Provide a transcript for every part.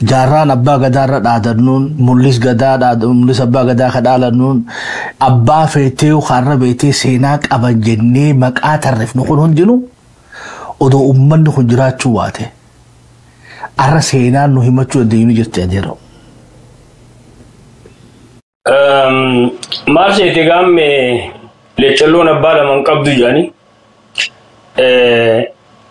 Jaarraan abbaa gadaarra dhaadannuun, mul'is gadaa, mul'is abbaa gadaa ka dhaalannuun, abbaa feetee kaarra beetee seenaa qaban jennee maqaa tarreefnu kun hundinuu odoo uummanni kun jiraachuu waate arra seenaan nu himachuu dandeenyu jirti adeero. Maal seete gaamme, leccalloon abbaa lamaan qabdu jedhani.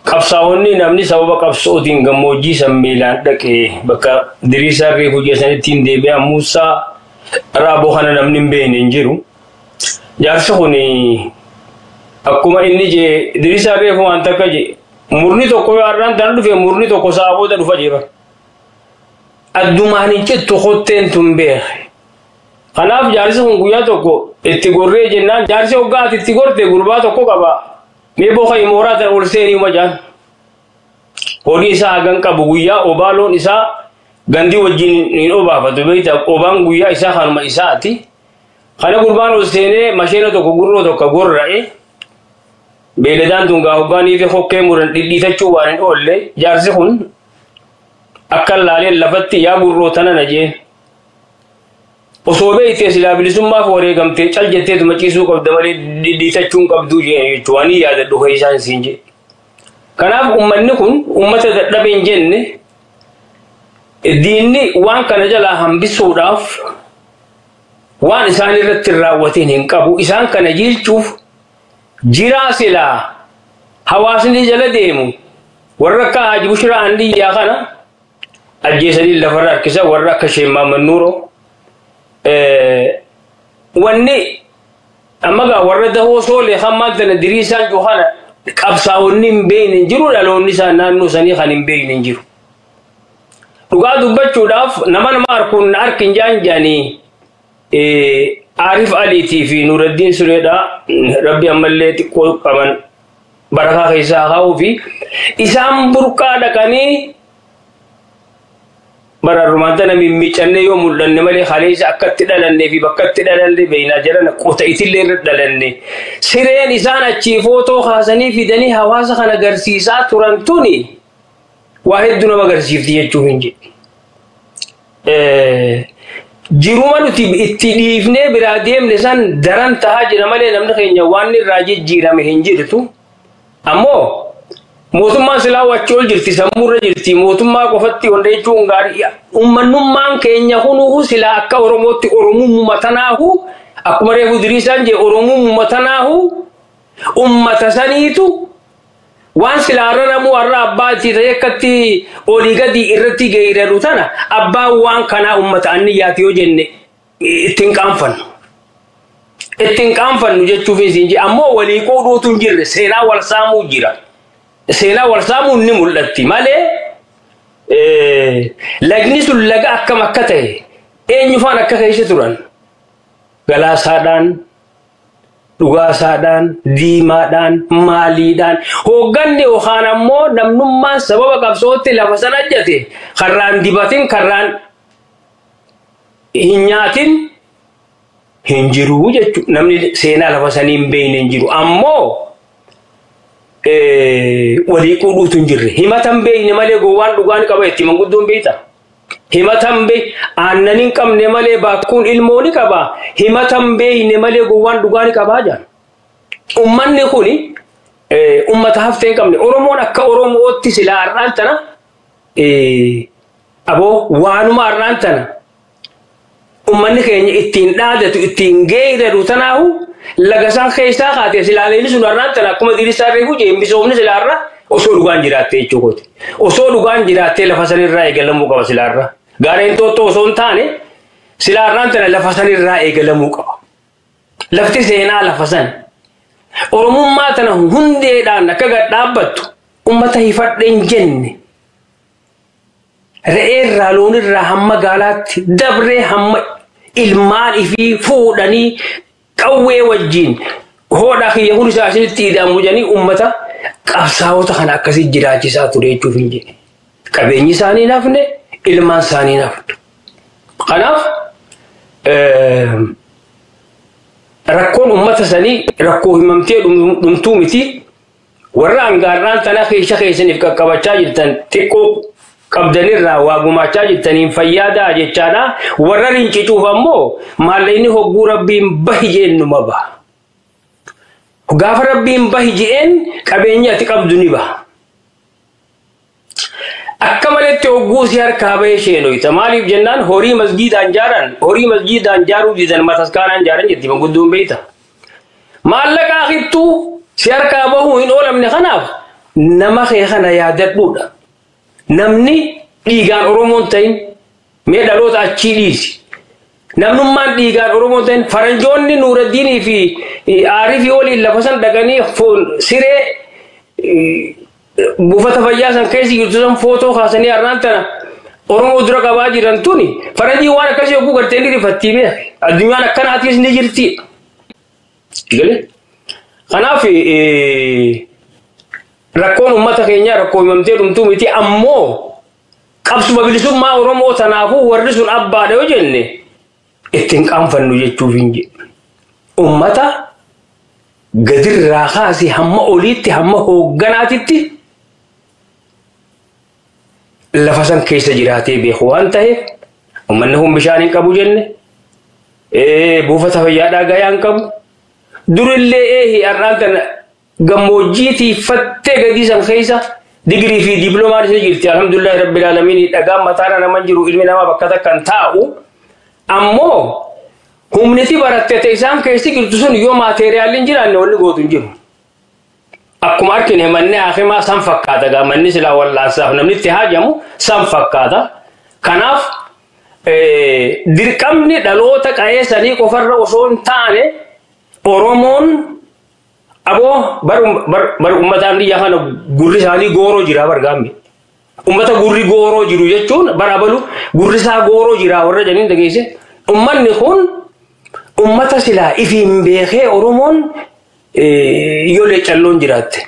Qabsaa'onni namni sababa qabsootiin gammoojjii san miilaan dhaqee bakka Diriisaa reefu jeesanitti hin deebi'a. Muusaa Raaboo kana namni hin beekne hin jiru. Jaarsi kun akkuma inni jee, Diriisaa reefu waan takka jee, murni tokko yoo har'aan tan dhufe, murni tokko sa'a booda dhufa jeeba. Addumaan hin cittu kotteen tun beeke. Kanaaf jaarsi kun guyyaa tokko itti gorree jennaan, jaarsi hoggaa ati itti gorte gurbaa tokko qaba. Mee boka mooraa tan ol seenii uma jaan. Horii isaa hagan qabu, guyyaa obaa loon isaa gandii wajjin hin obaafatu beekta, obaan guyyaa isaa kanuma isaati. Kana gurbaan ol seenee masheena tokko gurroo tokko gorra'e. Beeyladaan tun gaa hoggaanii fi hokkee muran dhidhiitachuu waan hin oolle, jaarsi kun akka laaleen lafatti yaa gurroo tana na jeen. Osoo beektee silaa bilisummaaf wareegamtee cal jetteetuma ciisuu qabda malee dhidhiitachuu hin qabduu jeen jechuudha. Waan yaadadhu keessaan siin jee. Kanaaf uummanni kun uummata dadhabe hin jenne, diinni waan kana jalaa hambisuudhaaf waan isaan irratti hin raawwatiin hin qabu. Isaan kana jiilchuuf jiraa silaa hawaasni jala deemu warra akka Haji Bushiraa Handiyyaa kana ajjeesanii lafarra harkisa, warra akka Sheemmaa Mannuuroo. Wanni amma gaa warra dahoo soolee kan maal tana Diriisaan jiru kana qabsaa'onni hin beekne hin jiru, dhaloonni isaan naannoo sanii kan hin beekne hin jiru. Dhugaa dubbachuudhaaf nama harkuun harki hin jaan jaanii Arif Aliitii fi Nuuraddiin Sureedhaa, rabbi ammallee xiqqoo qaban barakaa keessaa kaa'uu fi isaan burqaa dhaqanii bararrumaan tana mimmiicannee yoo mul'anne malee haleessa akkatti dhalannee fi bakka itti dhalanne beeynaa jedhan, qota itillee irra dhalanne. Sireen isaan achii footoo kaasanii fidanii hawaasa kana agarsiisaa turan tuni waa hedduu nama agarsiifti jechuuf hin jedhu. Jiruma nuti itti dhiifnee biraa deemne san daran tahaa jira malee namni keenya waan irraa jijjiirame hin jirtu. Ammoo mootummaan silaa achi ol jirti, sammuurra jirti, mootummaa qofatti wanta jechuun gaarii. Ummannummaan keenya kunuu silaa akka Oromootti Oromummaa tanaahu, akkuma reefu Diriisaan jee, Oromummaa tanaahu ummata saniitu waan silaarra namuu har'a abbaa itti ta'e akkatti olii gadi irratti geeyraru tana, abbaan waan kanaa ummata anniyyaati yoo jenne ittiin qaanfannu. Ittiin qaanfannu jechuuf isin jee, ammoo walii qoodhuutu hin jirre, seenaa wal saamuu jira. Seenaa wal saamuun ni mul'atti malee lagni sun laga akkam akka ta'e, eenyufaan akka keessa turan, galaasaadhaan, dhugaasaadhaan, diimaadhaan, maaliidhaan hoogganni yookaan ammoo namnummaan sababa qabsootti lafa sana ajjate karraan dibatin, karraan hin nyaatin hin jiru jechuudha. Namni seenaa lafa sanii hin beekne hin jiru. Ammoo walii quudhuutu hin jirre. Himatan beekne malee gowwaan dhugaan qaba itti manguddoon beekta. Himatan beek aannan hin qabne malee baakkuun ilmoo ni qaba. Himatan beekne malee gowwaan dhugaa ni qabaa jaan. Ummanni kuni ummata haftee hin qabne. Oromoon akka Oromootti silaa har'aan tana aboo waanuma har'aan tana ummanni keenya ittiin dhaadatu, ittiin geeraru tanaahu laga san keessaa kaatee silaa leelli sun har'aan tana akkuma Diriisaa reefu jee misoomni silaarra osoo dhugaan jiraattee jechuudha. Osoo dhugaan jiraattee lafa sanirraa eegalamuu qaba silaarra. Gaareen Xooxxoo osoo hin taane silaarraan tana lafa sanirraa eegalamuu qaba. Lafti seenaa lafa san. Oromummaa tana hundeedhaan akka gad dhaabbattu ummata hifadheen jenne, re'eerraa loonirraa hamma gaalaatti dabree hamma ilmaan ifii fuudhanii qawwee wajjin hoodhaa kiyya kun isaa isinitti ida'amu jedhanii ummata qabsaa'ota kana akkasii jiraachisaa ture jechuuf hin jedhe. Qabeenyi isaanii nafne, ilmaan isaanii nafne. Kanaaf rakkoon ummata sanii rakkoo himamtee dhumtuu miti. Warra hangaarraan tana keessa keessaniif qaqqabachaa jirtan xiqqoo qabdanirraa waa gumaachaa jirtaniin fayyaadaa jechaadha. Warra rincicuuf ammoo maallaqni hogguu rabbiin bahi jeen numa baha. Gaafa rabbiin bahi jeen qabeenya ati qabdu ni baha. Akka maletti hogguu si harkaa bahee sheenoyta. Maaliif jennaan horii masgiidaan jaaran, horii masgiidaan jaaruu didan mataskaanaan jaaran jetti manguddoon beeyta. Maallaqa akittuu si harkaa bahuu hin oolamne kanaaf nama kee kana yaadadhuudha. Namni dhiigaan Oromoon ta'in mee dhaloota achii dhiisi. Namnummaan dhiigaan Oromoon ta'in faranjoonni Nuuraddiinii fi Aarifii waliin lafa san dhaqanii siree buufata fayyaa san keessa jirtu san footoo kaasanii har'aan tana Oromoo dura qabaa jiran tuni faranjii waan akkasii hogguu gartee ni rifattii beek. Addunyaan akkanaatis ni jirti. Kanaaf rakkoon uummata keenyaa rakkoo himamtee dhumtuu miti ammoo qabsuma bilisummaa Oromoo tanaafuu warri sun abbaadha yoo jenne ittiin qaanfannu jechuuf hin jedhu. Uummata gadirraa kaasee hamma oliitti hamma hoogganaatitti lafa san keessa jiraatee beeku waan ta'eef uummanni kun bishaan hin qabu jenne buufata fayyaadhaa gayaa hin qabu. Durillee eehi har'aan tana gammoojjii tiiffattee gadii san keessa digirii fi diipiloomaan isa jirti. Alhamdulillahi rabbil aalamiin dhagaan mataarra nama jiru ilmi namaa bakka takka hin taa'u. Ammoo humniti baratte ta'e isaan keessi jirtu sun yoo maateeriyaalli hin jiraanne wanni gootu hin jiru. Akkuma argine manni hakimaa san fakkaata gaa manni silaa wallaansaaf namni itti haajamu san fakkaata. Kanaaf dirqamni dhaloota qa'ee sanii qofarra osoo hin taane Oromoon aboo bar uummataan biyya kana gurri isaanii gooroo jira bargaamme. Uummata gurri gooroo jiru jechuun bara balu gurri isaa gooroo jira warra jedhaniin dhageesse. Uummanni kun uummata silaa ifiin beekee Oromoon yoo leecalloon jiraatte.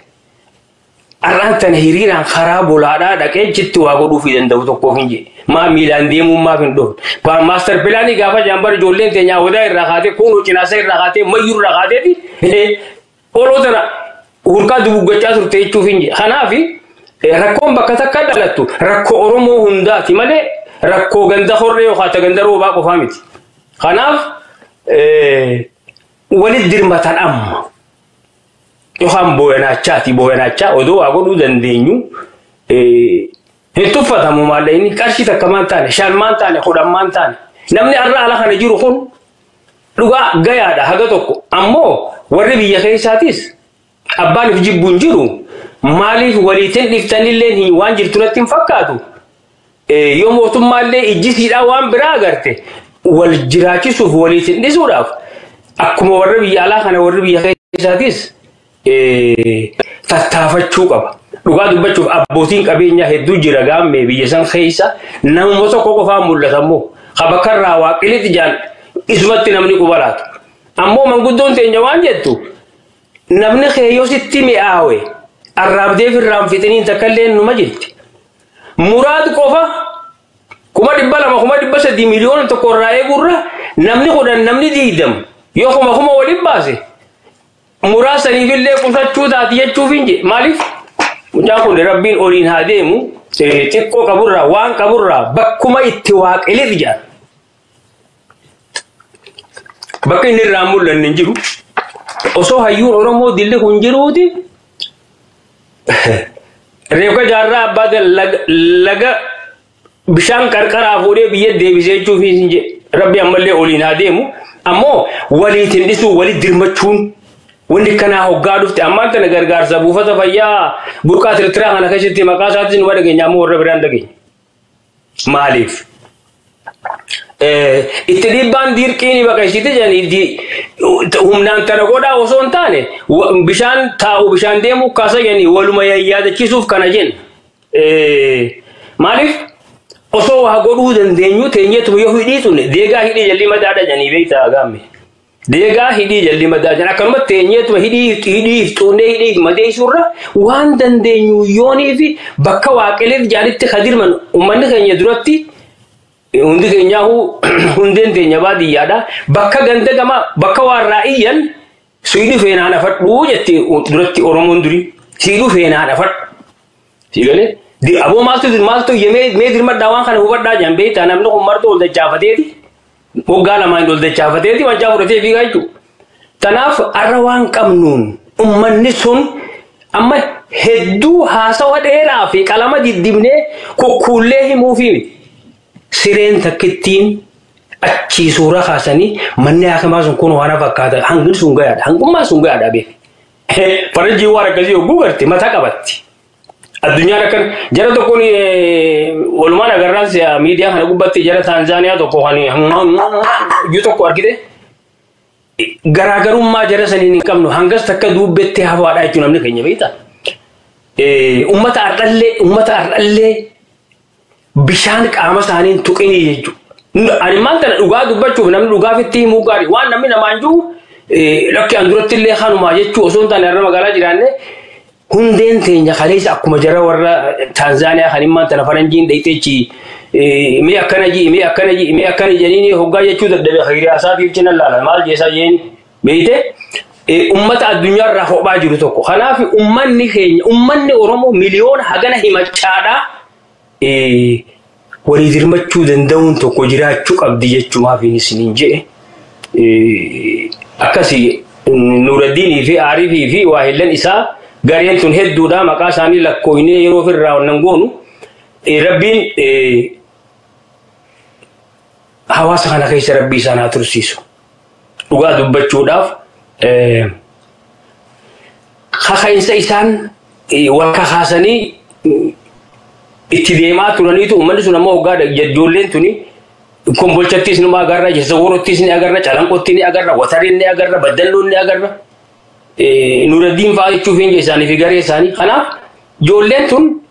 Har'aan tana hiriiraan karaa bolaadhaa dhaqee jitti waa godhuufii danda'u tokkoof hin jedhe. Maa miilaan deemuun maaf hin dhoofne. Maaster pilaanii gaafa jaambar ijoolleen teenya odaa irraa kaatee kuunoo cinaasa irraa kaatee mayyuu irraa kaateeti oloo tana hurkaa duguggachaa turte jechuuf hin jedhe. Kanaaf rakkoon bakka takka dhalattu rakkoo Oromoo hundaati malee rakkoo ganda horree yookaan ganda roobaa qofaa miti. Kanaaf walit dirmatan amma. Yookaan booyanachaati booyanacha odoo waa godhuu dandeenyu hin tuffatamu maallaqni qarshii takka maan taane 5 maan taane 10 maan taane namni har'a ala kana jiru kun dhugaa gayaadha haga tokko ammoo warri biyya keessaatis abbaan if jibbu hin jiru maaliif waliitiin dhiftanillee waan jirtu natti hin fakkaatu yoo mootummaallee ijjisiidhaa waan biraa agarte wal jiraachisuuf waliitiin dhisuudhaaf akkuma warri biyya alaa kana warri biyya keessaatis tattaafachuu qaba. Dhugaa dubbachuuf abbootiin qabeenyaa hedduu jira gaammee biyya san keessa namuma tokko qofaan mul'ata immoo bakka irraa waaqilitti jaan isumatti namni quba laatu. Ammoo manguddoon teenya waan jettu namni keeyyoo sitti mi'aawe arraabdee firraan fixiniin takka illee numa jirti. Muraad qofa 200,000 300,000 miliyoona tokko irraa eeguurra namni 10 namni 20 yoo 1,000 waliin baase muraasaniifillee qusachuu taati jechuuf hin jedhe. Maaliif? Mucaan kun rabbiin oliin haa deemu xiqqoo qaburraa waan qaburraa bakkuma itti waaqiliif jedhan. Bakka inni irraa mul'anne hin jiru. Osoo hayyuun Oromoo dilli kun jiruuti reefka jaarraa abbaa laga bishaan qarqaraa fuudhee biyya deebisee jechuuf hin jedhe. Rabbi ammallee oliin haa deemu. Ammoo waliitiin dhisuu walit dirmachuun wanni kanaa hoggaa dhufte ammaan tana gargaarsa buufata fayyaa burqaa tirtiraa kana keessatti maqaa isaatiin nu dhageenya ammoo warra biraan dhageenya. Maaliif? Itti dhiibbaan dirqii ni baqaqsite jedhanii humnaan tana godhaa osoo hin taane bishaan taa'u bishaan deemu kaasa jedhanii waluma yaadachiisuuf kana jenna. Maaliif? Osoo waa godhuu dandeenyu teenyeetuma yoo hidhii tune deegaa hidhii jalli madaadha jedhanii beektaa gaamme. Deegaa hidhii jalli madaa jedhan akkanuma teenyeetuma hidhii xuunnee hidhii madeessuurra waan dandeenyu yoonii fi bakka waaqeleef jaalitti kadirman uummanni keenya duratti hundi keenyaahuu hundeen teenya baadiyyaadha. Bakka ganda gamaa bakka waarraa iyyan siidhu feenaan afadhuu jetti duratti Oromoon durii siidhu feenaan afadhu. Siigalee Aboo maaltu mee dirmadhaa waan kana hubadhaa jedhan beektaa namni kun martuu ol dachaafateeti. Waggaa lamaan ol dachaafateeti wancaa fudhatee fiigaa jechuudha. Tanaaf har'a waan qabnuun uummanni sun amma hedduu haasawa dheeraa fi qalama diddibnee kukkuullee himuufi sireen takkittiin achii suuraa kaasanii manni hakimaa sun kun waan fakkaata hangin sun gayaadha hangummaa sun gayaadha beek. Faranjiin waan akkasii hogguu garte mataa qabatti. Addunyaan akkan jara tokkoon walumaan agarraan miidiyaa kana gubbatti jara Taanzaaniyaa tokko kan iyyuu tokko argite. Garaagarummaa jara saniin hin qabnu hangas takka duubbetti hafaadha jechuun namni keenya beektaa. Uummata har'allee bishaan qaama isaaniin tuqinii jechuudha. Ani maal kana dhugaa dubbachuuf namni dhugaafitti himuu gaarii waan namni namaan jiru lakki an duratti illee kanumaa jechuu osoo hin taane har'a magaalaa jiraanne hundeen teenya kaleessa akkuma jara warra Taanzaaniyaa kan himmaan tana faranjiin dhayxeechi mee akkana jii mee akkana jii mee akkana jedhanii hoggaa jechuu dadhabe hiriyaa isaatiif cina laala maal jeesaa jeen beeyte ummata addunyaarraa kophaa jiru tokko. Kanaaf ummanni keenya ummanni Oromoo miliyoona hagana himachaadhaa walii dirmachuu danda'uun tokko jiraachuu qabdi jechumaaf isiniin jedhe akkasii Nuuraddiinii fi Aarifii fi waahillan isaa gareen tun hedduudha maqaa isaanii lakkooynee yeroo ofirraa wannan goonu rabbiin hawaasa kana keessa rabbii isaan haa tursiisu. Dhugaa dubbachuudhaaf kakainsa isaan wal kakaasanii itti deemaa turaniitu uummanni sun ammoo hoggaa ijoolleen tuni kombolchattis ni agarra, jazaworottis ni agarra, calanqotti ni agarra, watariin ni agarra, baddalloon ni agarra. Nuuraddiin fa'aa jechuuf hin isaanii fi garee isaanii. Kanaaf ijoolleen tun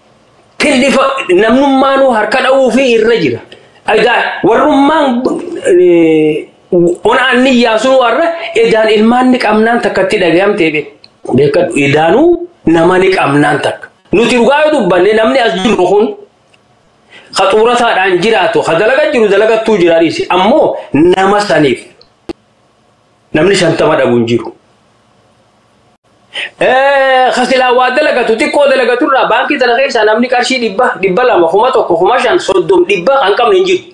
tillifa namnummaanuu harka dha'uu fi irra jira. Egaa warrummaan onaan ni yaasuu warra edaan ilmaan ni qabnaan takkatti dhagayamtee beekadhu edaanuu nama ni qabnaan takka. Nuti dhugaa yoo dubbanne namni as jiru kun qaxuurataadhaan jiraatu ka dalaga jiru dalagattuu jiraadhiisi ammoo nama saniif namni 50 dhabu hin jiru. Kasilaa waa dalagatu xiqqoo dalagaturraa baankii tana keessaa namni qarshii 100, 200, 1000, 5000, 30, 100 kan qabne hin jiru.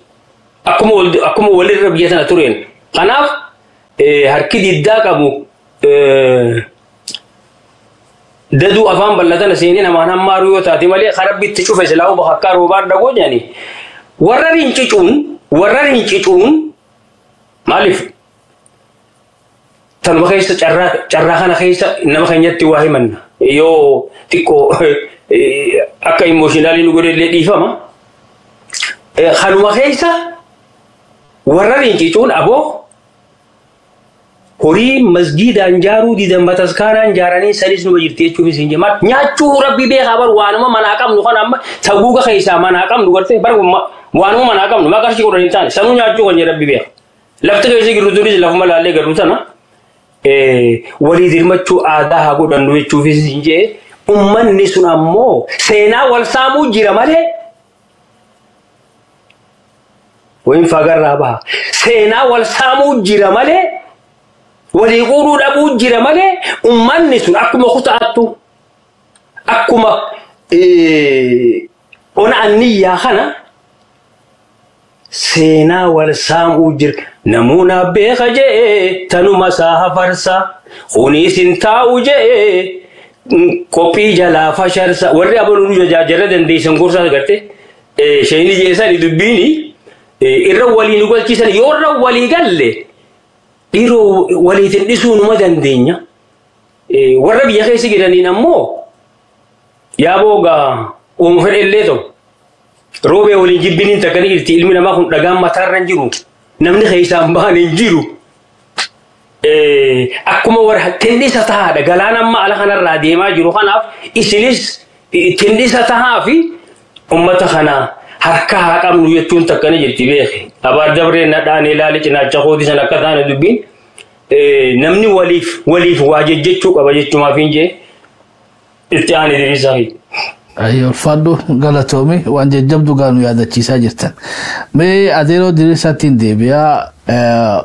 Akkuma walirra biyya tana tureen. Kanaaf harki diddaa qabu daduu afaan bal'atana seenee namaan hammaaruu yoo taate malee karabbitti cufe silaa bakka roobaan dhagoo jedhani. Warra rincicuun maaliif tanuma keessa carraa kana keessa nama keenyatti waa himanna yoo xiqqoo akka imooshinaaliin nu godhellee dhiifama. Kanuma keessa warra rincicuun aboo horii masgiidaan jaaruu didan bataskaanaan jaaranii sanis numa jirti jechuufis hin jema. Nyaachuu rabbi beekaa bar waanuma manaa qabnu kan amma saguuga keessaa manaa qabnu gartee bar waanuma manaa qabnu maqaa qarshii godhan hin taane sanuu nyaachuu kan rabbi beeka. Lafti keessa jirru turis lafuma laallee garuu tana walii dirmachuu aadaa haa godhannu jechuufis hin jee ummanni sun ammoo seenaa wal saamuu jira malee wayin faagarraa baha. Seenaa wal saamuu jira malee walii quudhuu dhabuu jira malee ummanni sun akkuma kutaattu akkuma ona anniyyaa kana seenaa wal saamuu jira. Namuuna beeka jee tanuma isaa hafarsa kunis hin taa'u jee qophii jalaa fasharsa warri abaluu jara dandeessan gorsaa garte sheeyini jeesanii dubbiini irra walii nu galchiisan yoo irra walii galle dhiiroo waliitiin dhisuu numa dandeenya. Warra biyya keessa jiraniin ammoo yaaboo gaa uumu fedhe illee ta'u roobee waliin jibbiniin takka ni jirti ilmi namaa kun dhagaan mataarra hin jiru namni keessaan bahan hin jiru. Akkuma warra tindhisa tahaadha galaan amma ala kanarraa deemaa jiru kanaaf isinis tindhisa tahaa fi uummata kana harka haa qabnu jechuun takka ni jirti beeke. Abaar dabree nadhaan ilaali cinaacha kooti san akka taane dubbiin namni waliif waa jechuu qaba jechumaaf hin jee itti aane diriisaa fi. Ulfaadhu galatoomi waan jajjabdu gaanu yaadachiisaa jirtan. Mee adeeroo diriirsaattiin deebi'aa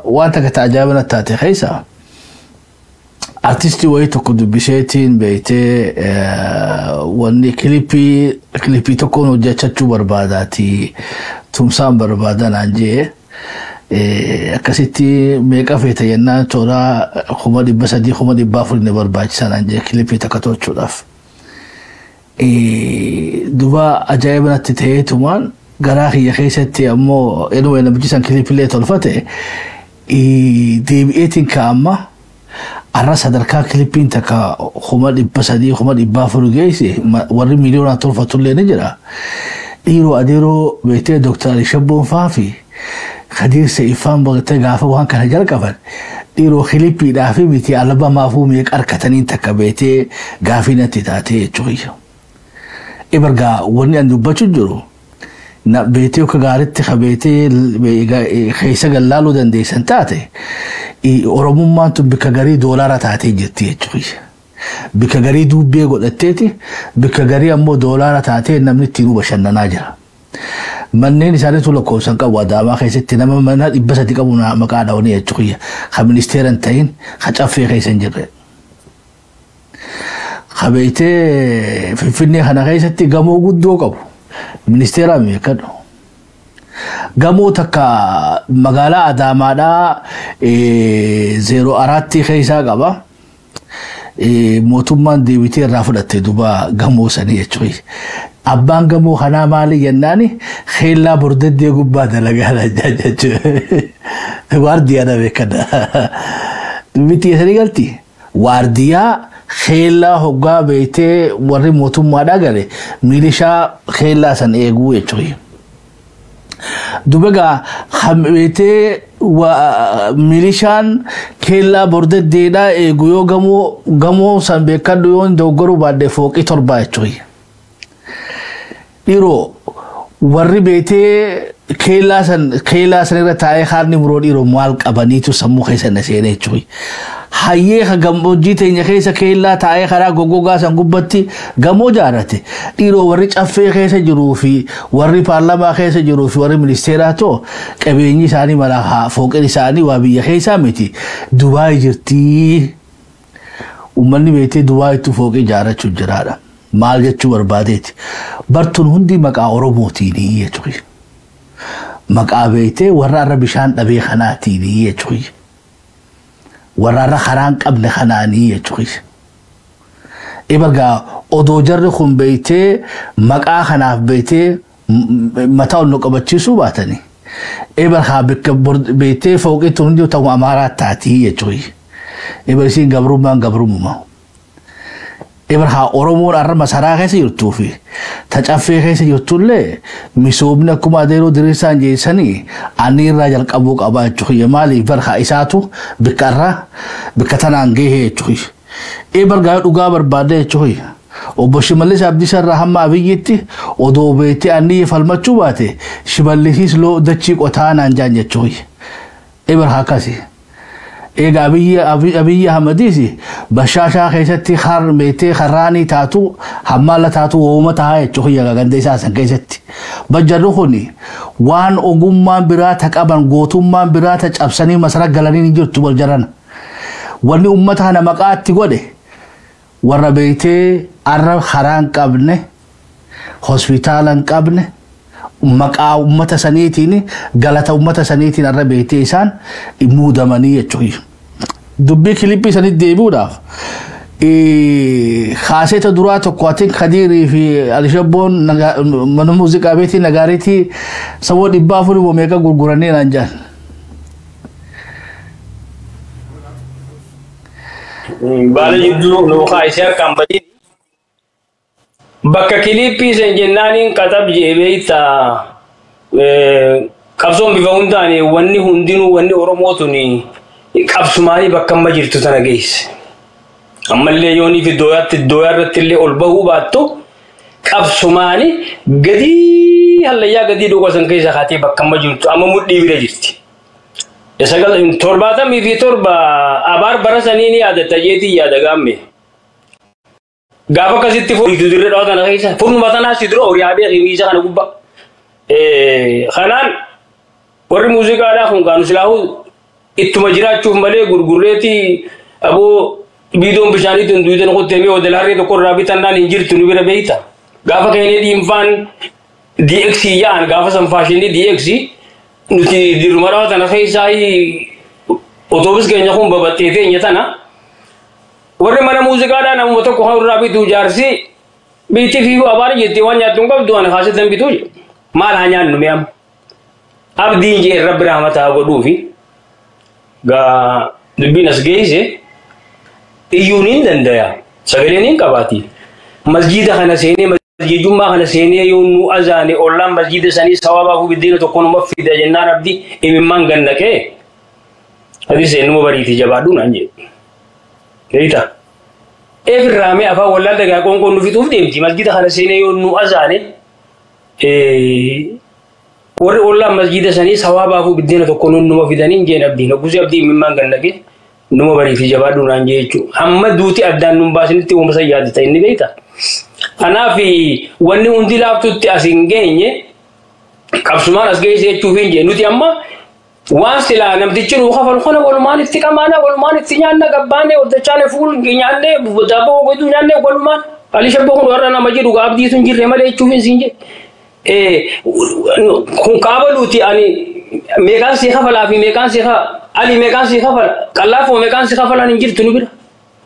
waan takka ta'ajaa'iba taate keessa Artistii wayii tokko dubbiseetiin beektee wanni kilipii tokkoon hojjechachuu barbaadaati tumsaan barbaada naan jee akkasitti meeqa feeta jennaan toora 300,000 400,000 ni barbaachisa naan jee kilipii takka tolchuudhaaf. Duba ajaa'iba natti ta'eetumaan garaa kiyya keessatti ammoo anyway namichi san kilipiilee tolfate deebi'eetiin ka'amma. Arra sadarkaa kilipiin takka 300,000 400,000 geesse warri miliyoonaan tolfatullee ni jira. Dhiiroo adeeroo beektee Dooktar Ali Shabboon faa fi Khadiir Se'iffaan beektee gaafa waan kana jalqaban dhiiroo kilipiidhaa fi miti albamaafuu meeqa harkataniin takka beektee gaafii natti taatee jechuudha. Ibargaa wanni ani dubbachuu jiru beektee akka gaariitti beektee keessa gallaaluu dandeessan taate Oromummaan tun bikka garii doolaara taatee jirti jechuudha. Bikka garii dubbee godhatteeti bikka garii ammoo doolaara taatee namni ittiin bashannanaa jira. Manneen isaaniitu lakkoofsan qabu Adaamaa keessatti nama mana 300 qabu maqaa dhawanii jechuudha. Ka ministeera hin ta'in ka caffee keessa hin jirre. Ka beektee Finfinnee kana keessatti gamoo guddoo qabu. Ministeera beekadhu. Gamoo takka magaalaa Adaamaadhaa 04 keessaa qaba. Mootummaan deebitee irraa fudhatte duuba gamoo sanii jechuudha. Abbaan gamoo kanaa maali jennaani keellaa bordaddee gubbaa dalagaa jechuudha. Waardiyaadha beekadha. Bitti keessanii galti. Waardiyaa keellaa hoggaa beektee warri mootummaadhaa gale milishaa keellaa san eeguu jechuudha. Dubagaa beektee milishaan keellaa bordaddeedhaa eegu yoo gamoo san beekadhu yoo dogoggoruu baadde fooqii 7 jechuudha. Dhiiroo warri beektee keellaa san irra taa'ee haarni muroo dhiiroo maal qabaniitu sammuu keessa na seenee jechuudha. Hayyee gammoojjii teenya keessa keellaa taa'ee karaa goggogaa san gubbatti gamoo jaarrate. Dhiiroo warri caffee keessa jiruu fi warri paarlamaa keessa jiruu fi warri ministeeraa too qabeenyi isaanii malaa fooqeen isaanii waa biyya keessaa miti. Dubaay jirtii. Uummanni beektee Dubaayitti fooqee ijaarrachuu jiraadha. Maal jechuu barbaadeeti. Bartuun hundi maqaa Oromootiini jechuudha. Maqaa beektee warra irra bishaan dhabee kanaatiini jechuudha. Warra irra karaa hin qabne kanaanii jechuudha. Ebargaa odoo jarri kun beektee maqaa kanaaf beektee mataa ol nu qabachiisuu baatanii. Ebargaa bakka beektee fooqitti hundi ta'u Amaaraa taatii jechuudha. Ebar isiin gabrummaan gabrummaa. Ebargaa Oromoon arra masaraa keessa jirtuu fi tacaffee keessa jirtullee misoomni akkuma adeeroo diriirsaan jeessanii ani irraa jalqabuu qabaa jechuudha. Maaliif barhaa isaatu bikka irraa bikka tanaan gahee jechuudha. Ebargaa dhugaa barbaadde jechuudha. Obbo Shimallis Abdiisaa irraa hamma Abiyyitti odoo beektee ani falmachuu baate Shimallisiis loo dachii qotaa naan jaan jechuudha. Ebargaa akkasi. Egaa Abiyyi Ahmadiis bashaashaa keessatti beektee harraanii taatu hammaala taatu wooma tahaa jechuudha ganda isaa san keessatti. Bajjarri kun waan ogummaan biraa ta qaban gootummaan biraa ta cabsanii masara galanii hin jirtu baljaran. Wanni uummata kana maqaatti godhe warra beektee arra karaa hin qabne hospitaala hin qabne maqaa uummata saniitiin galata uummata saniitiin arra beektee isaan muudamanii jechuudha. Dubbii kilippii sanitti deebi'uudhaaf kaaseeta duraa tokko atiin Khadiirii fi Alishabboon mana muuziqaa beetii nagaariitii saboo 400 meeqa gurguranii naan jaan. Baala jidduu nuukaa isee harkaan badiin. Bakka kilippii san jennaaniin qaxab jee beektaa qabsoon bifa hundaan wanni hundinuu wanni Oromoo tuni qabsumaanii bakka amma jirtu tana geesse. Ammallee yoonii fi dooyaa irratti illee ol bahuu baattu qabsumaanii gadii hallayyaa gadii dhuga san keessa kaatee bakka amma jirtu amma mudhii bira jirti. 77 abaar bara sanii ni yaadatta jeetii yaada gaamme. Gaafa akkasitti fuudhu dirree dhawaa kana keessa furnuma tanaa si dura horii haabee himiisa kana gubbaa. Kanaan warri muuziqaadhaa kun kaanu silaahuu ittuma jiraachuuf malee gurgurreetii aboo Biidoon bishaanii tun duutan qottee odela harree tokko irraa bitannaan hin jirtu nu bira beeyta. Gaafa keenee dhiinfaan DX yaa'an gaafa san faashinii DX nuti dirma dhawaa tana keessaa otoobis keenya kun babattee teenya tana warri mana muuziqaadhaa namuma tokko kan irraa bituu jaarsi biitti fi abaara jettee waan nyaattu hin qabdu ani kaasittan bituu maal haa nyaannu mi'am. Abdiin jee rabbi rahmataa godhuufi gaa dubbiin as geesse iyyuun hin dandaya sagaleen hin qabaati. Masjiida kana seenee masjiidummaa kana seenee yoo nu azaane ollaan masjiida sanii sawabaaf biddeena tokko numa fida jennaan abdi imimmaan gannaqee hadi seenuma bariiti jabaadhu naan jedhe. Beeyta. Eefirraamee afaan wallaan dagaa qoonqoon nu fixuuf deemti masjiida kana seenee yoo nu azaane warri ollaan masjiida sanii sawabaaf biddeena tokko numa fidanii jeen abdiin hoggusii abdii imimmaan gannaqee numa bariiti jabaadhu naan jee jechuudha. Hamma duuti addaan nun baasinitti uuma san yaadata inni beeyta. Kanaaf wanni hundi laaftutti as hin geenye qabsumaan as geesse jechuuf hin jee nuti amma waan silaa namtichi nuu kafalu kana walumaan itti qamaana walumaan itti nyaanna gabbaane hojjechaane fuul nyaanne daabboo godhuu nyaanne walumaan Ali shabboo kun warra nama jedhu abdiitu hin jirre malee jechuuf hin siin jee. Kun kaabaluuti ani meeqaan si kafalaa fi meeqaan si ali meeqaan si kafala qallaafoo meeqaan si kafalaan hin jirtu nu bira.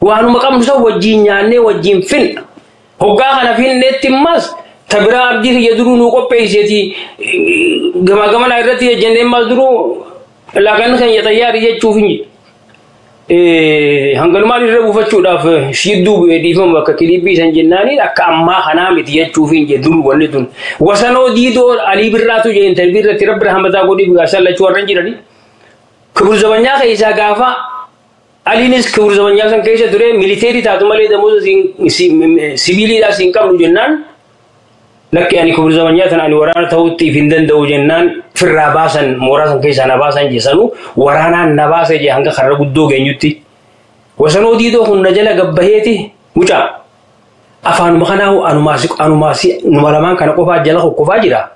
Waanuma qabnu san wajjin nyaannee wajjin finna. Hoggaa kana finneetti immas tabiraa abdii kiyya duruu nuu qopheesseeti gamaa gamanaa irratti jennee immas duruu laaqanni keenya xayyaari jechuuf hin jedhu. Hangalumaan irra buufachuudhaaf shidduu bu'ee dhiifamu bakka kiliibii san jennaani akka ammaa kanaa miti jechuuf hin jedhu dur wanni tun. Wasanoo diidoo alii birraatu jee intarvii irratti rabbi rahmataa godhii bigaa lachuu warran jirani. Kibur zabanyaa keessaa gaafa aliinis kibur zabanyaa san keessa ture militeerii taatu malee damuusa sibiiliidhaa siin qabnu jennaan lakki ani kibur zabanyaa tana ani waraana ta'utti if hin danda'u jennaan firraa baasan mooraa san keessaa na baasan jesanuu waraanaan na baase jee hanga karra guddoo geenyutti. Wasanoo diidoo kun na jala gabbaheeti mucaa afaanuma kanaa anumaasi numa lamaan kana qofaa jala qoqqofaa jira.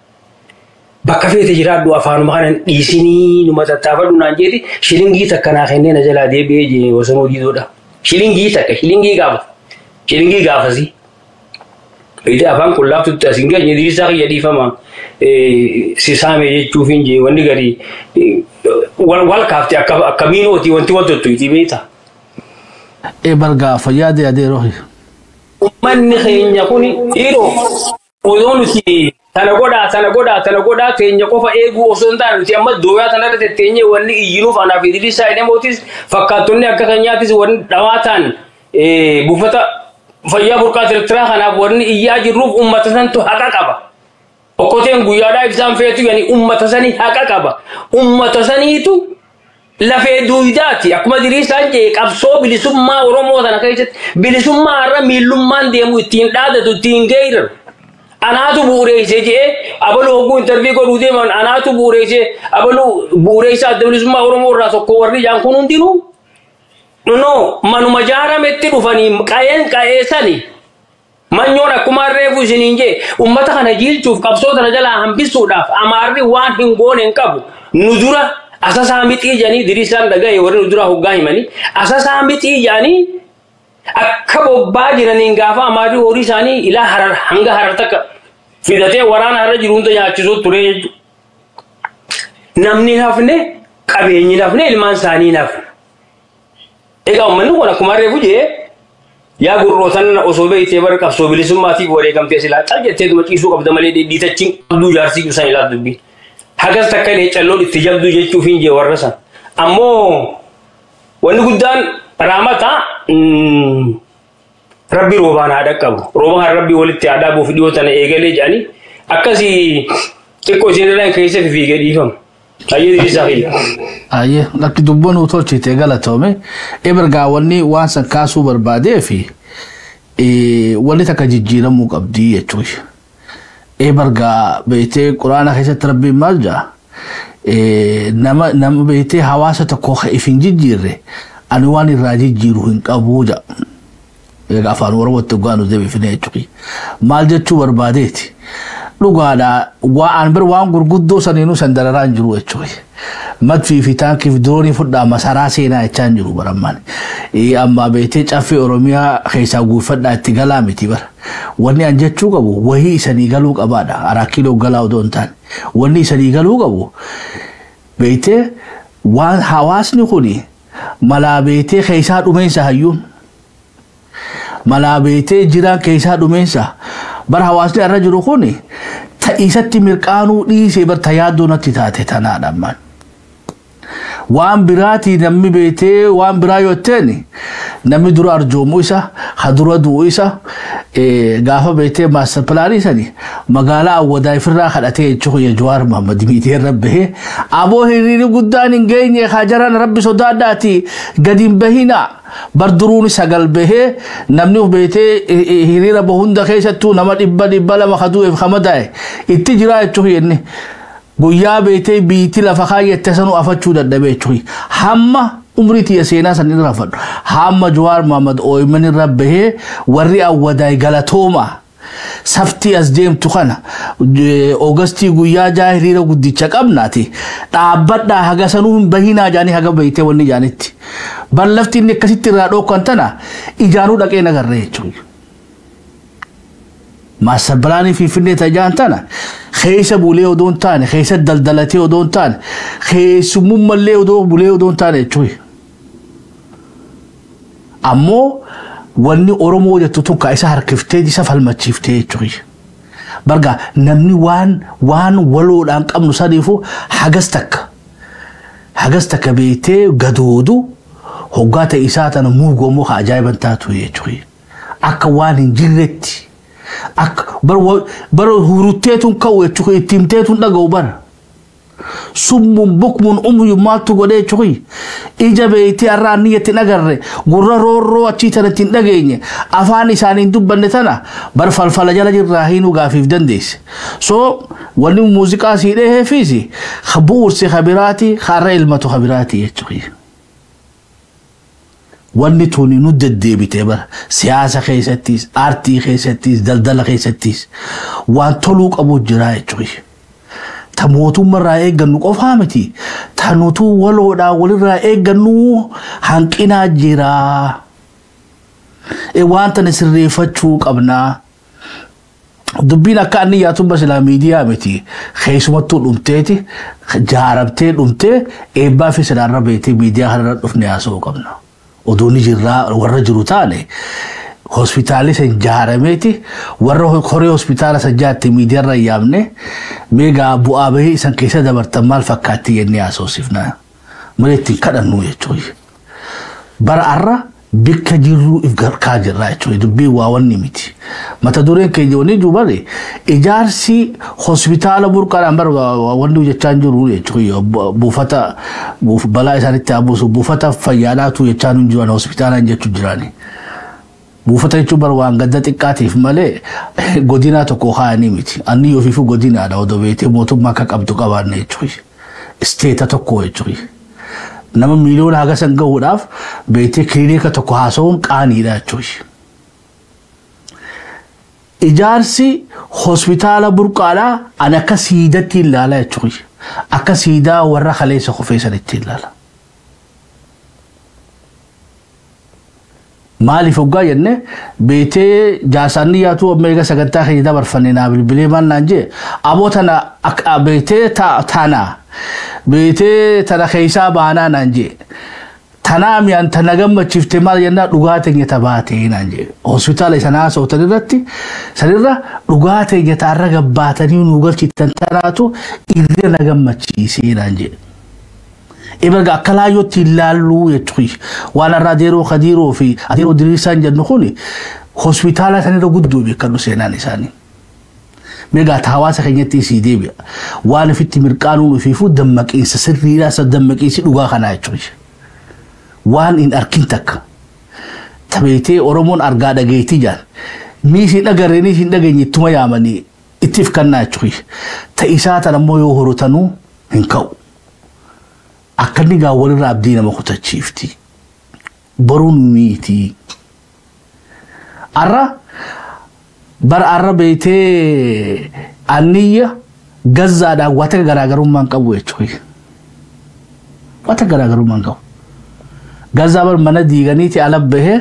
Bakka feete jiraadhu afaanuma kana dhiisinii numa tattaafadhu naan jeeti shilingii takka naa kennee na jalaa deebi'ee jee wasanoo diidoodha. Shilingii takka shilingii gaafata. Shilingii gaafasi. Ite afaan kun laaftutti as hin geenye diriisaa kiyya dhiifama si saame jechuuf hin jee wanni gadi wal kaafte akka miinooti wanti wal tuttuyti beekta. E bargaa fayyaa dee'adee rohi. Uummanni keenya kun dhiiroo odoo nuti tana godhaa tana godhaa tana godhaa teenya qofa eeguu osoo hin taane nuti amma dooyaa tanarra tetteenyee wanni iyyinuuf anaaf Idriisaa Edemootis fakkaattonni akka keenyaatis wanni dhawaa ta'an buufata fayyaa burqaa tirtiraa kanaaf wanni iyyaa jirruuf uummata santu haqa qaba. Okkoteen guyyaadhaa ibsaan feetu yani uummata sanii haqa qaba. Uummata saniitu lafee duudaati akkuma Idriisaan jee qabsoo bilisummaa Oromoo tana keessatti bilisummaa har'a miillummaan deemu ittiin dhaadatu ittiin geeraru. Anaatu bu'uureessee jee abaluu hogguu intarvii godhuu deeman anaatu bu'uureessee abaluu bu'uureessaa adda bilisummaa Oromoo irraa tokko warri jaan kun hundinuu no manuma jaarametti dhufanii qa'een qa'eessani manyoon akkuma reefu isiniin jee ummata kana jiilchuuf qabsoo tana jalaa hambisuudhaaf amaarri waan hin goone hin qabu nu dura asasaa mixii jedhanii diriisaan dhaga'e warri nu dura hoggaa himanii asasaa mixii jedhanii akka bobbaa jiraniin gaafa amaarri horii isaanii ilaa harar hanga harar takka fidatee waraana har'a jiru hunda nyaachisuu ture jechuudha. Namni hafne qabeenyi hafne ilmaan isaanii hafne. Egaa uummanni kun akkuma reefu jee yaa gurrootan osoo beektee bara qabsoo bilisummaatiif wareegamtee silaa cal jettee duma ciisuu qabda malee dhiitachiin qabduu jaarsii ibsan ilaa dubbii. Hagas takka illee calloon itti jabduu jechuuf hin jee warra san. Ammoo wanni guddaan raamata rabbi roobaan haa dhaqqabu. Roobaan haa rabbi walitti haa dhaabuuf dhiyoo tana eegalee jedhanii akkasii xiqqoo isin irraan keessa fiigee dhiifama. Ayyee diriisaa kiyya. Ayyee lakki dubboon uu tolchite galatoome ebergaa wanni waan san kaasuu barbaadee fi wanni takka jijjiiramuu qabdii jechuudha. Ebergaa beektee quraana keessatti rabbiin maal jedha nama nama beektee hawaasa tokko if hin jijjiirre ani waan irraa jijjiiru hin qabu jedha. Egaa afaan Oromootti dhugaa nu deebifne jechuudha. Maal jechuu barbaadeeti? Dhugaadha waan bir waan gurguddoo saniinuu san dararaa hin jiru jechuudha. Madfii fi taankii fi diroonii fudhaa masaraa seenaa jechaa hin jiru barammaan. Amma beetee caffee Oromiyaa keessaa guuffadhaa itti galaa miti bara. Wanni an jechuu qabu wahii isanii galuu qabaadha. Araa kiiloo galaa odoo hin taane. Wanni isanii galuu qabu beetee waan hawaasni kuni malaa beetee keessaa dhumeensa hayyuun. Malaa beetee jiraan keessaa dhumeensa. Bara hawaasni irra jiru kuni isatti mirqaanuu dhiisee bar yaaddoo natti taate tanaadha ammaan. Waan biraatii namni beetee waan biraa yoo ta'e namni dura arjoomuu isa ha dura du'u isa gaafa beetee maastar pilaanii sani magaalaa Awwadaa ifirraa kadhatee jechuun Jawaar Muhammad miitii irra bahee aboo hiriirri guddaan hin geenye hajaraan rabbi sodaadhaati gadi hin bahinaa. Bar duruun sagal bahee namni beetee hiriira hunda keessattuu nama 100 200 kadu'eef hamadaa'e itti jiraa jechuun inni guyyaa beetee biitti lafa kaayyette sanuu afachuu dadhabee jechuun hamma umrii tiyya seenaa san irra fadhu hamma Jawaar Muhammad OMN irra bahee warri Awwadaay galatooma saftii as deemtu kana Oogastii guyyaa 6 hiriira guddicha qabnaati dhaabbadhaa haga sanuu hin bahinaa jaanii haga beeytee wanni jaanitti. Bar lafti inni akkasitti irraa dhookkan tana ijaanuu dhaqee nagarree jechuudha. Maastar pilaanii Finfinnee tajaan tana keessa bulee odoo hin taane keessa daldalatee odoo hin taane keessummallee odoo bulee odoo hin taane jechuudha. Ammoo wanni Oromoo jettu tun ka isa harkiftee isa falmachiiftee jechuudha. Barga namni waan waloodhaan qabnu saniifu hagas takka beektee gadoodu hoggaa ta'e isaa tana muugoomoo ka ajaa'iban taatu jechuudha. Akka waan hin jirretti akka bara hurutteetun ka'u jechuudha itti himteetun dhaga'u bara. Summun bukmun umriyyuu maaltu godhee jechuudha. Ija beektee har'a niyyatti hin agarre gurra roorroo achii tanatti hin dhageenye afaan isaanii hin dubbanne tana bar falfala jala jirraa hiinuu gaafiif dandeesse. So wanni muuziqaa sii dheeheefis bu'uursi kabiraati har'a ilmatu kabiraati jechuudha. Wanni tuni nu deddeebite bara siyaasa keessattis aartii keessattis daldala keessattis waan toluu qabu jira jechuudha. Ta mootummaarraa eeggannu qofaa miti. Ta nutuu waloodhaan walirraa eeggannu hanqinaa jira. Waan tana sirreeffachuu qabnaa. Dubbiin akka inni yaatumma silaa miidiyaa miti. Keessumattuu dhumteeti jaaramtee dhumtee eebbaa fi silaarra beetee miidiyaa kanarra dhufne haasa'uu qabna. Oduu ni jirraa warra jiru taane hospitaalli san jaarameeti warra horee hospitaala san jaatte miidiyaarra yaamne meegaa bu'aa bahii isan keessa dabartan maal fakkaatti jennee haasofsifna. Malee ittiin kadhannu jechuudha. Bara har'a bikka jirru if garkaa jirra jechuudha. Dubbiin waa wanni miti. Mata dureen keenya wanni jiru bare ijaarsi hospitaala burqaadhaan bara wanni jechaa hin jiru jechuudha. Buufata balaa isaanitti haa buusu buufata fayyaadhaatu jechaa hin jiran hospitaalaan jechuu jirani. Buufata jechuun bara waan gadda xiqqaatiif malee godinaa tokko kaa'anii miti. Anni ofiifuu godinaadha odoo beektee mootummaa akka qabdu qabaanne jechuudha. Isteeta tokko jechuudha. Nama miiliyoona haga san gahuudhaaf beektee kiliinika tokko haasa'uun qaaniidha jechuudha. Ijaarsi hospitaala burqaadhaa ani akka siidatti ilaala jechuudha. Akka siidaa warra kaleessa kufee sanitti ilaala. Maaliif hoggaa jenne beetee jaarsaanni yaatu amma eega sagantaa keenya dabarfanne naa bilbilee maal naan jee aboo tana beetee tana beetee tana keessaa baanaa naan jee tanaa mi'aan tana gammachiifte maal jennaa dhugaa teenya tabaatee naan jee hospitaala isa haasa'utan irratti sanirra dhugaa teenya taarra gabbaatanii nu galchitan tanaatu irra na gammachiisee naan jee. Ibarga akka laayyootti ilaalluu jechuudha. Waan irraa adeeroo kadiiroo fi adeeroo diriirsaan jennu kuni hospitaala sanirra guddoo beekadhu seenaan isaanii. Meegaa hawaasa keenyatti isii deebi'a. Waan ofitti mirqaanuun ofiifuu dammaqiinsa sirriidhaa isa dammaqiinsi dhugaa kanaa jechuudha. Waan hin arkin takka. Tabeetee Oromoon argaa dhageetii jaan. Miis hin agarree niis hin dhageenye ittuma yaamanii ittiif kannaa jechuudha. Ta'isaa tan ammoo yoo horotanuu hin ka'u. Akka inni gaa walirraa abdii nama kutachiifti. Boruun miiti. Arra bara arra beetee Anniyya Gazaadhaan wata garaagarummaa hin qabu jechuudha. Wata garaagarummaa hin qabu. Gazaa bar mana diiganiiti ala bahee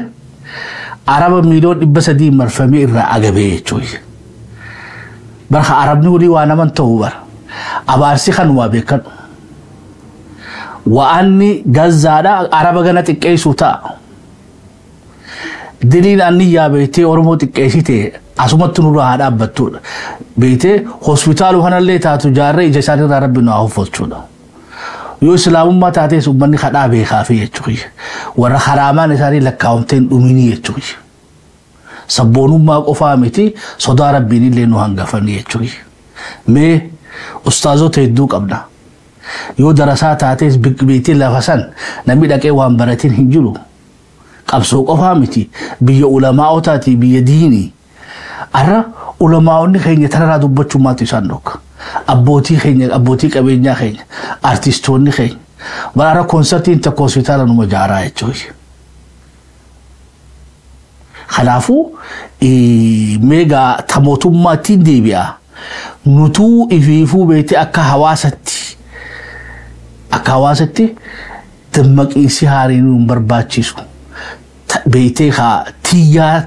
araba 300,000,000 marfamee irraa agabee jechuudha. Barha arabni walii waa naman ta'u bara. Abaarsi kanumaa beekan. Wa'anni Gazaadha araba gana xiqqeessuu ta'a. Diliin anniyyaa beektee Oromoo xiqqeessite asumatti nurraa haa dhaabbattudha. Beektee hospitaaluu kanallee taatu jaarree ija isaaniirraa rabbi nu haa hoffolchuudha. Yoo islaamummaa taates uummanni kadhaa beekaafi jechuudha. Warra haraamaan isaanii lakkaa'amtee hin dhuminii jechuudha. Sabboonummaa qofaa miti sodaa rabbiin illee nu hangafanii jechuudha. Mee ustaazota hedduu qabna. Yoo darasaa taates beektee lafa san namni dhaqee waan baratiin hin jiru. Qabsoo qofaa miti biyya ulamaa'otaati biyya diinii. Arra ulamaa'onni keenya tanarraa dubbachuu maaltu isaan dhokka. Abbootii keenya abbootii qabeenyaa keenya artistoonni keenya bara arra koonsartiin tokko hospitaala numa jaaraa jechuudha. Kanaafuu meegaa ta mootummaattiin deebi'a. Nutuu ifiifuu beektee akka hawaasatti dammaqiinsi haariin nu barbaachisu. Beektee haa tiyyaa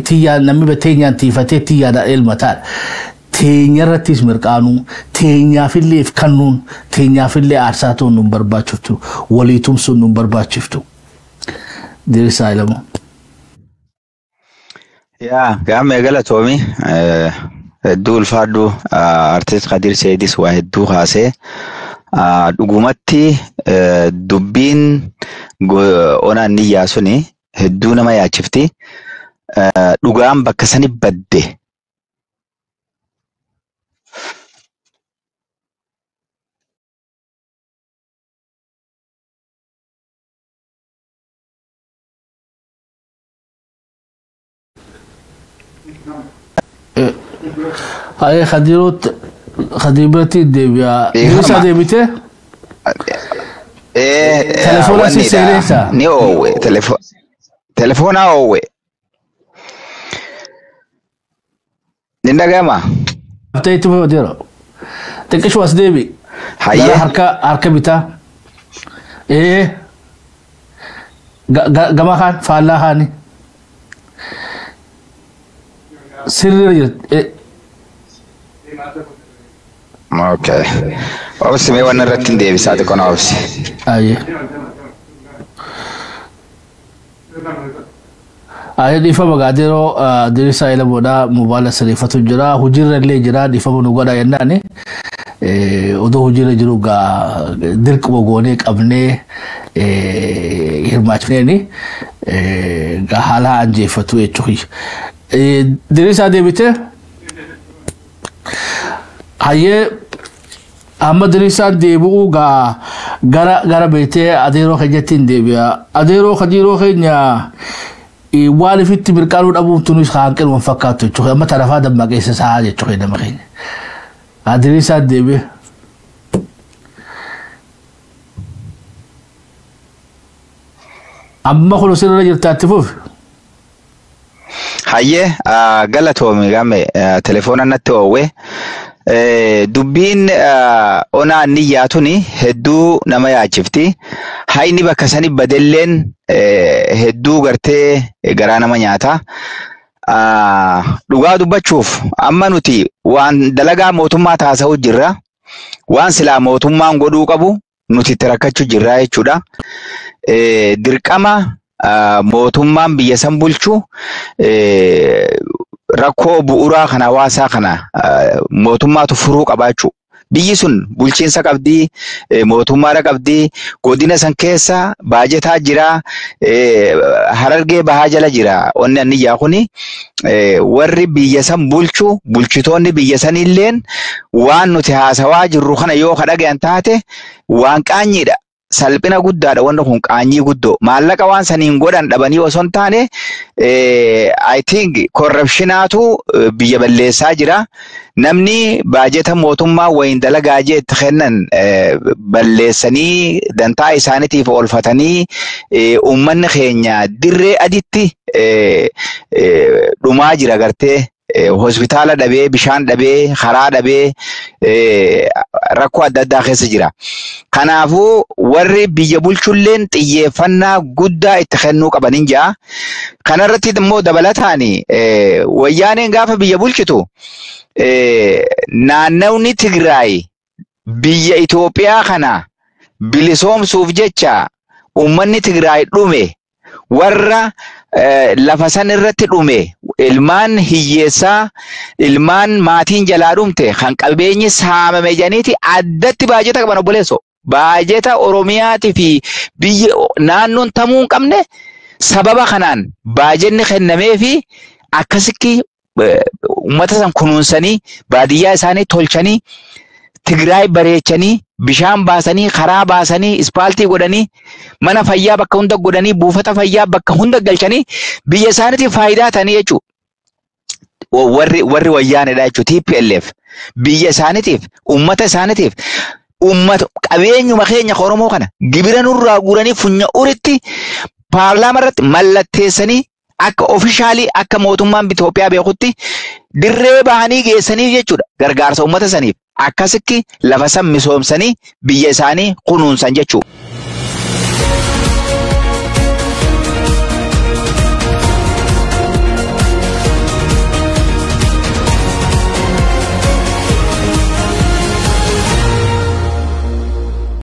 tiyyaa namni teenyaan tiifatee tiyyaadhaan elmataadha. Teenyarrattis mirqaanuu teenyaafillee if kennuun teenyaafillee aarsaa ta'uun nu barbaachiftu walii tumsuun nu barbaachiftu. Diriirsaa Ilamoo. Yaa gaamee galatoomi hedduu ulfaadhu artist Kadir Seedis waa hedduu kaasee dhugumatti dubbiin onaan niyyaa suni hedduu nama yaachifti. Dhugaan bakka sani badde. Hayee Khadiroot Khadirbatti deebi'a. Deebisaa deebitee? Telefoona si seeneessa? Ni oowwe. Telefoona oowwe. Ni dhaga'ama? Haftee itti fayyadameera. Xiqqishuu as deebi. Hayyee. Harka bitaa. Gama kaan faallaa kaani. Sirriirra jirti. Okay. Obsi mee waan irratti hin deebisaa xiqqoo na obsi. Ayyee. Ayyee dhiifama gaadiroo Diriirsaa Ilamoodhaa mobaayila sirreeffatu jira. Hojiirra illee jira dhiifama nu godha jennaani. Odoo hojiirra jiru gaa dirquma goonee qabnee hirmaachifneeni gaa haala anjeeffatu jechuudha. Diriirsaa deebitee? Hayyee amma Diriirsaan deebi'uu gaa gara beektee adeeroo keenyatti hin deebi'a. Adeeroo Kadiroo keenya waan ifitti mirqaanuu dhabuun tunis hanqinuma fakkaattu jechuudha. Amma tarafaa dammaqeessa isaa jechuudha nama keenya. Diriirsaan deebi'e. Amma kun sirra jirtaatti fufi. Hayyee galatoomi game telefoona natti oowwe. Dubbiin onaa niyyaa tuni hedduu nama yaachifti. Hayni bakka sani badelleen hedduu gartee garaa nama nyaata. Dhugaa dubbachuuf amma nuti waan dalagaa mootummaa taasisuu jirra. Waan silaa mootummaan godhuu qabu nuti itti rakkachuu jirra jechuudha. Dirqama mootummaan biyya san bulchu rakkoo bu'uuraa kana hawaasaa kana mootummaatu furuu qabaachuu. Biyyi sun bulchiinsa qabdii, mootummaadha qabdii, godina san keessa baajetaa jira, harargee bahaa jala jira. Onni anniyyaa kuni warri biyya san bulchu, bulchitoonni biyya sanilleen waan nuti haasawaa jirru kana yoo dhagayan taate waan qaanyiidha. Salphina guddaadha wanti kun qaanyii guddoo. Maallaqa waan saniin godhan dhabanii osoo hin taane I think corruptionaatu biyya balleessaa jira. Namni baajeta mootummaa wayiin dalagaa jee itti kennan balleessanii dantaa isaaniitiif oolfatanii uummanni keenya dirree aditti dhumaa jira gartee. Hospitaala dhabee, bishaan dhabee, karaa dhabee rakkoo adda addaa keessa jira. Kanaafuu warri biyya bulchulleen xiyyeeffannaa guddaa itti kennuu qaban hin jaa. Kanarratti immoo dabalataan wayyaaneen gaafa biyya bulchitu naannawni Tigraay biyya Itoophiyaa kana bilisoomsuuf jecha uummanni Tigraay dhume, warra lafa san irratti dhume, ilmaan hiyyeessaa, ilmaan maatiin jalaa dhumte, kan qabeenyi saamame jedhaniiti addatti baajeta qaban, obboleesso. Baajeta Oromiyaatii fi biyya naannoon tamuu hin qabne sababa kanaan baajenni kennamee fi akkasitti uummata san kunuunsanii, baadiyyaa isaanii tolchanii, Tigraay bareechanii, bishaan baasanii, karaa baasanii, ispaaltii godhanii, mana fayyaa bakka hunda godhanii, buufata fayyaa bakka hunda galchanii biyya isaaniitiif faayidaa ta'anii jechuudha. Warri wayyaanedha jechuudha, TPLF biyya isaaniitiif, uummata isaaniitiif, uummata qabeenyuma keenya Oromoo kana gibira nurraa guuranii funya uritti paarlaamaa irratti mallatteessanii akka ofishaalii akka mootummaan Itoophiyaa beekutti dirree bahanii geessanii jechuudha gargaarsa uummata saniif. Akkasitti lafa san misoomsanii biyya isaanii kunuunsan jechuudha.